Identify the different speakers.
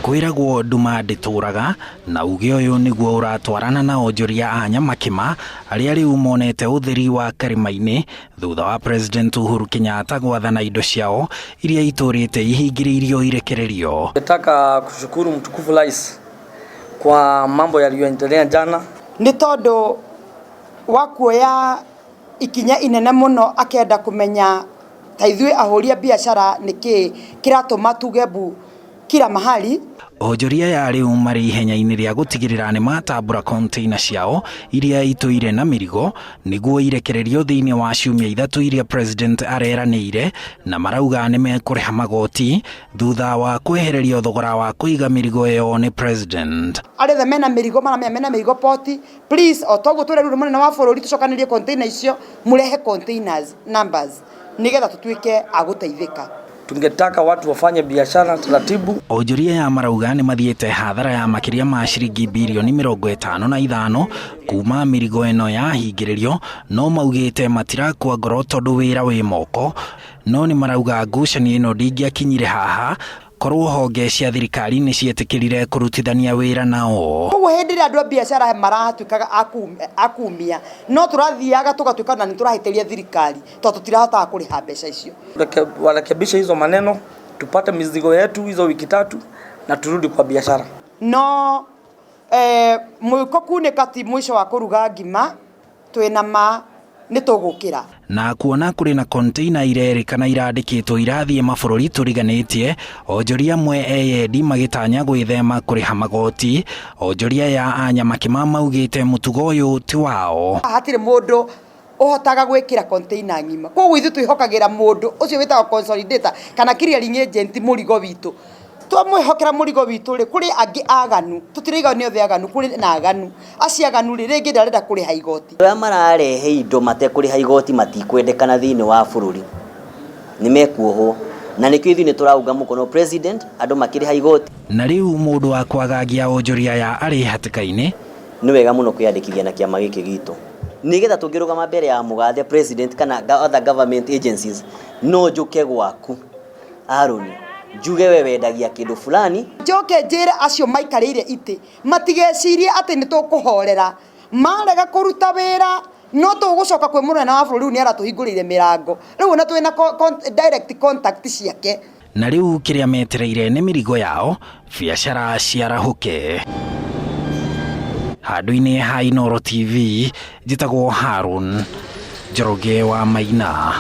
Speaker 1: Kwĩragwo nduma ndĩtũraga na uge ũyũ nĩguo ũratwarana na onjoria a Nyamakĩma arĩa rĩu monete ũtheri wa karĩma-inĩ thutha wa President Uhuru Kenyatta gwathana indo ciao iria itũrĩte ihingĩrĩirio irekererio.
Speaker 2: Nataka kushukuru mtukufu Rais kwa mambo yaliyoendelea jana.
Speaker 3: Nĩ tondũ wa kuoya ikinya inene mũno akenda kũmenya ta ithuĩ ahũri a biacara nĩkĩ kĩratũma tuge mbu kila mahali.
Speaker 1: Onjoria aya rĩu marĩ ihenya-inĩ rĩa gũtigĩrĩra nĩ matambũra container ciao iria itũire na mĩrigo nĩguo irekererio thĩinĩ wa ciumia 3 iria President areranĩire, na marauga nĩ mekũrĩha magoti thutha wa kwehererio thogora wa kũiga mĩrigo ĩyo nĩ President.
Speaker 3: Arĩa othe mena mĩrigo maramenya mena mĩrigo poti, please o toguo tũrerwo nĩ mũnene wa bũrũri tũcokanĩrie container icio, mũrehe containers numbers nĩgetha tũtuĩke a gũteithĩka.
Speaker 2: Tungetaka watu wafanye biashara taratibu.
Speaker 1: Onjoria ya marauga nĩ mathiĩte hathara ya makĩria ma ciringi birioni 55 kuma mĩrigo ĩno yahingĩrĩrio, no maugĩte matirakua ngoro tondũ wĩra wĩ moko, no nĩ marauga ngucanio ĩno ndĩngĩakinyire haha korwo honge cia thirikari nĩ cietĩkĩrire kũrutithania wĩra nao.
Speaker 3: Koguo hĩndĩ ĩrĩa andũ a biacara maratuĩkaga a kumia, no tũrathiaga tũgatuĩka na nĩ tũrahĩtĩria thirikari tondũ tũtirahotaga kũrĩha mbeca icio.
Speaker 2: Warekebishe hizo maneno, tupate mizigo yetu hizo wiki 3 na turudi kwa biashara.
Speaker 3: No mwiko kunĩka ti mũico wa kũruga ngima, twĩna ma nĩ tũgũkĩra.
Speaker 1: Na kuona kũrĩ na container irerĩkana irandĩkĩtwo irathiĩ mabũrũri tũriganĩtie, onjoria amwe eyendi magĩtanya gwĩthema kũrĩha magoti. Onjoria ya a Nyamakĩma maugĩte mũtugo ũyũ ti wao.
Speaker 3: Hatirĩ mũndũ ũhotaga gwĩkĩra container ng'ima, koguo ithuĩ twĩhokagĩra mũndũ ũcio wĩtagwo consolidator kana clearing agent mũrigo witũ. Twamwĩhokera mũrigo witũ rĩ, kũrĩ angĩ aganu, tũtirauga nĩ othe aganu, kũrĩ na aganu. Acio aganu rĩ, rĩngĩ ndarenda kũrĩha igoti.
Speaker 4: Arĩa mararehe indo matekũrĩha igoti matikwendekana thĩinĩ wa bũrũri, nĩ mekuohwo. Na nĩkĩo ithuĩ nĩ tũraunga mũkono president, andũ makĩrĩha igoti.
Speaker 1: Na rĩu mũndũ wa kwagagia onjoria ya arĩ hatĩka-inĩ.
Speaker 4: Nĩ wega mũno kwĩyandĩkithia na kĩama gĩkĩ gitũ, nĩgetha tũngĩrũgama mbere ya mũgathe president kana other government agencies, no njũke gwaku Aaron, njuge we wendagia kĩndũ fulani.
Speaker 3: Njoke njĩre acio maikarĩire itĩ matigecirie atĩ nĩ tũkũhorera, marega kũruta wĩra no tũgũcoka kwĩ mũnene wa bũrũri, rĩu nĩ aratũhingũrĩire mĩrango, rĩu ona twĩna direct contact ciake.
Speaker 1: Na rĩu kĩrĩa metereire nĩ mĩrigo yao, biacara ciarahũke. Handũ-inĩ ha Inooro TV, njĩtagwo Harun Njoroge wa Maina.